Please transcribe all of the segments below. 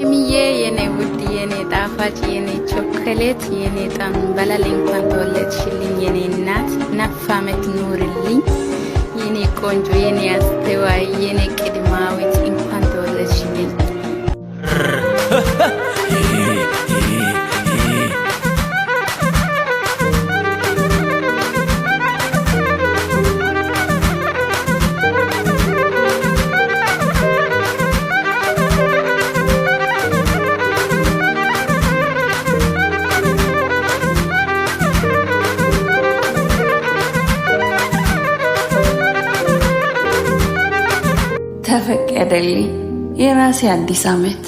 ሀይሚዬ የኔ ውድ፣ የኔ ጣፋጭ፣ የኔ ቾኮሌት፣ የኔ ጠንበለል፣ እንኳን ተወለድሽልኝ የኔ እናት፣ ነፍ ዓመት ኑርልኝ የኔ ቆንጆ፣ የኔ አስተዋይ፣ የኔ ቅድማዊት፣ እንኳን ተወለድሽልኝ። ተፈቀደልኝ የራሴ አዲስ ዓመት፣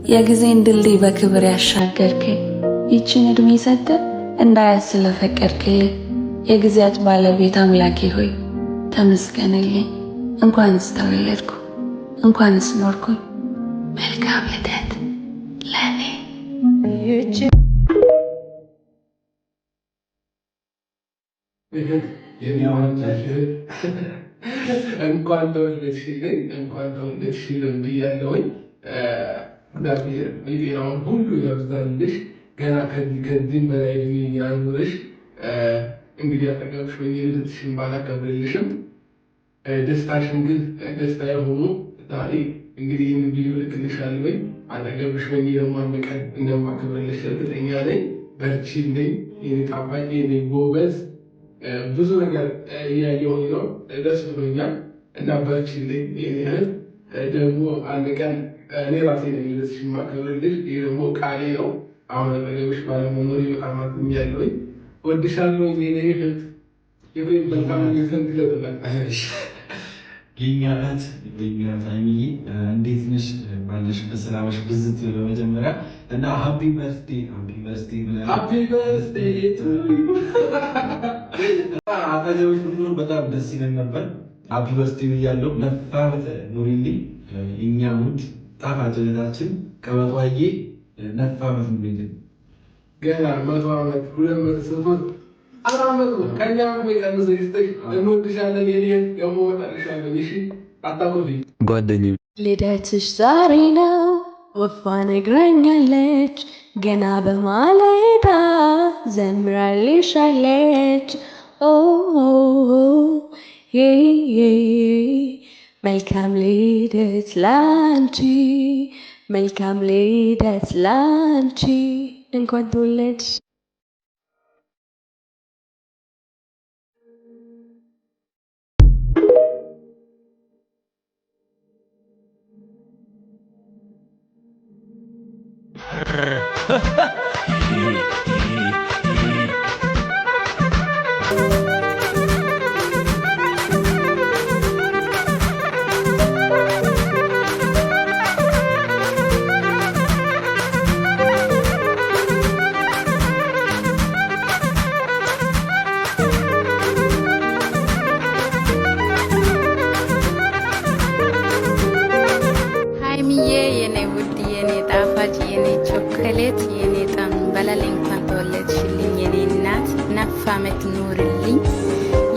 የጊዜን ድልድይ በክብር ያሻገርከኝ፣ ይችን ዕድሜ ሰጥተህ እንዳያት ስለፈቀድክልኝ፣ የጊዜያት ባለቤት አምላኬ ሆይ ተመስገንልኝ። እንኳንስ ተወለድኩ፣ እንኳንስ ኖርኩኝ። መልካም ልደት ለእኔ። እንኳን ተወለድሽልኝ፣ እንኳን ተወለድሽልን ብያለሁኝ። እግዚአብሔር የጤናውን ሁሉ ያብዛልሽ። ገና ከዚህም በላይ እድሜ ያኑርሽ። እንግዲህ አጠገብሽ ሆኜ ልደትሽን ባላከብርልሽም ደስታሽን ግን ደስታ የሆኑ ዛሬ እንግዲህ ይህን ቪዲዮ ልክልሻለሁኝ። አጠገብሽ ሆኜ ደግሞ አንድ ቀን እንደማከብርልሽ እርግጠኛ ነኝ። በርቺልኝ የኔ ጣፋጭ፣ የኔ ጎበዝ። ብዙ ነገር እያየሁኝ ነው፣ ደስ ብሎኛል። እና በርቺልኝ የኔ እህት። ደግሞ አንድ ቀን እኔ ራሴ ነኝ ልደትሽን የማከብርልሽ። ይህ ደግሞ ቃሌ ነው። አሁን አጠገብሽ ባለመኖሬ በጣም አዝኛለሁኝ። እወድሻለሁ የኔ እህት። መልካም ይገለጥላል። የኛ እህት፣ የኛ ሀይሚዬ፣ እንዴት ነሽ? ባለሽበት ሰላምሽ ብዝት። በመጀመሪያ እና happy birthday፣ happy birthday ብለናል። Happy birthday to you። አጠገብሽ ብንኖር በጣም ደስ ይለን ነበር። Happy birthday ብያለሁ። ነፍ ዓመት ኑሪልኝ። የኛ ውድ ጣፋጭ እህታችን ቀበጧዬ፣ ነፍ ዓመት ኑሪልኝ። ገና 100 ዓመት፣ 200፣ 300፣ 400 ከኛ የሚቀንሰው ይስጥሽ። እንወድሻለን የኔ እህት። ደግሞ እመጣልሻለሁ። እሺ አታኩርፊ። ጓደኛዬ ልደትሽ ዛሬ ነው ወፏ ነግራኛለች፣ ገና በማለዳ ዘምራልሻለች። ኦ መልካም ልደት ላንቺ፣ መልካም ልደት ላንቺ፣ እንኳን ተወለድሽ። ሀይሚዬ የኔ ውድ፣ የኔ ጣፋጭ፣ የኔ ቾኮሌት፣ የኔ ጠንበለል፣ እንኳን ተወለድሽልኝ የኔ እናት፣ ነፍ ዓመት ኑርልኝ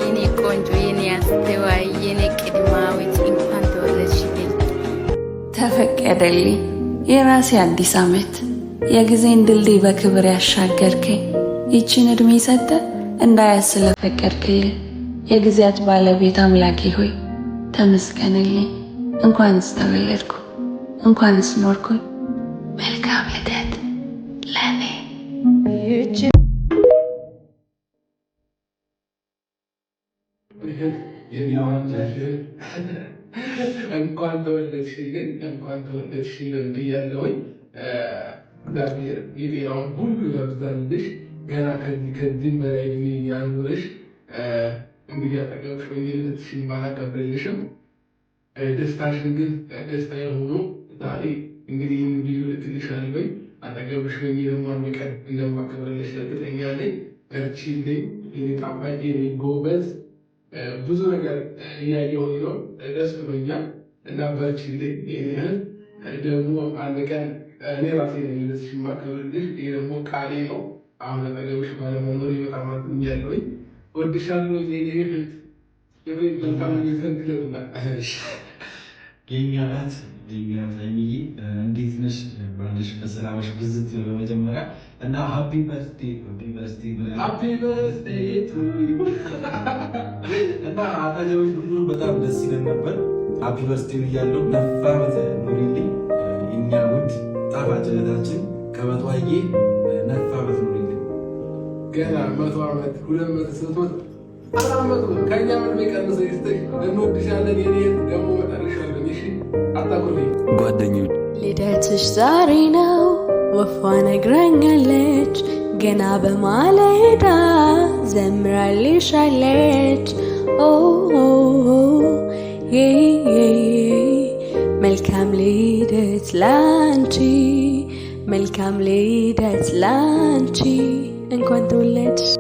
የኔ ቆንጆ፣ የኔ አስተዋይ፣ የኔ ቅድማዊት፣ እንኳን ተወለድሽልኝ። ተፈቀደልኝ የራሴ አዲስ ዓመት፣ የጊዜን ድልድይ በክብር ያሻገርከኝ፣ ይችን ዕድሜ ሰጥተህ እንዳያት ስለፈቀድክልኝ፣ የጊዜያት ባለቤት አምላኬ ሆይ ተመስገንልኝ። እንኳንስ ተወለድኩ፣ እንኳንስ ኖርኩኝ። መልካም ልደት ለእኔ። እንኳን ተወለድሽልን፣ እንኳን ተወለድሽልን ብያለሁኝ። እግዚአብሔር የጤናውን ሁሉ ያብዛልሽ። ገና ከዚህም በላይ እድሜ ያኑርሽ። እንግዲህ አጠገብሽ ሆኜ ልደትሽን ባላከብርልሽም ደስታሽን ግን ደስታ የሆኑ ዛሬ እንግዲህ ይህን ቪዲዮ ልክልሻለሁኝ። አጠገብሽ ሆኜ ደግሞ አንድ ቀን እንደማከብርልሽ እርግጠኛ ነኝ። በርቺልኝ የኔ ጣፋጭ፣ የኔ ጎበዝ። ብዙ ነገር እያየሁኝ ነው፣ ደስ ብሎኛል። እና በርቺልኝ የኔ እህት። ደግሞ አንድ ቀን እኔ ራሴ ነኝ ልደትሽን የማከብርልሽ። ይህ ደግሞ ቃሌ ነው። አሁን አጠገብሽ ባለመኖሬ በጣም አዝኛለሁኝ። እወድሻለሁ የኔ እህት። መልካም ይገለጥላል። የኛ እህት፣ ሀይሚዬ እንዴት ነሽ? ባለሽ በሰላምሽ ብዝት በመጀመሪያ እና happy birthday happy birthday Happy birthday to you። እና አጠገቦች ሁሉ በጣም ደስ ይለን ነበር። Happy birthday ብያለሁ። ነፍ ዓመት ኑሪልኝ የኛ ውድ ጣፋጭ እህታችን ቀበጧዬ፣ ነፍ ዓመት ኑሪልኝ። ገና 100 ዓመት፣ 200፣ 300፣ 400 ከእኛ እድሜ ቀንሶ ይስጥሽ። እንወድሻለን የኔ እህት። ደግሞ እመጣልሻለሁ። እሺ አታኩርፊ። ጓደኞች ልደትሽ ዛሬ ነው ወፏ ነግራኛለች። ገና በማለዳ ዘምራልሻለች። ኦ መልካም ልደት ላንቺ፣ መልካም ልደት ላንቺ፣ እንኳን ተወለድሽ።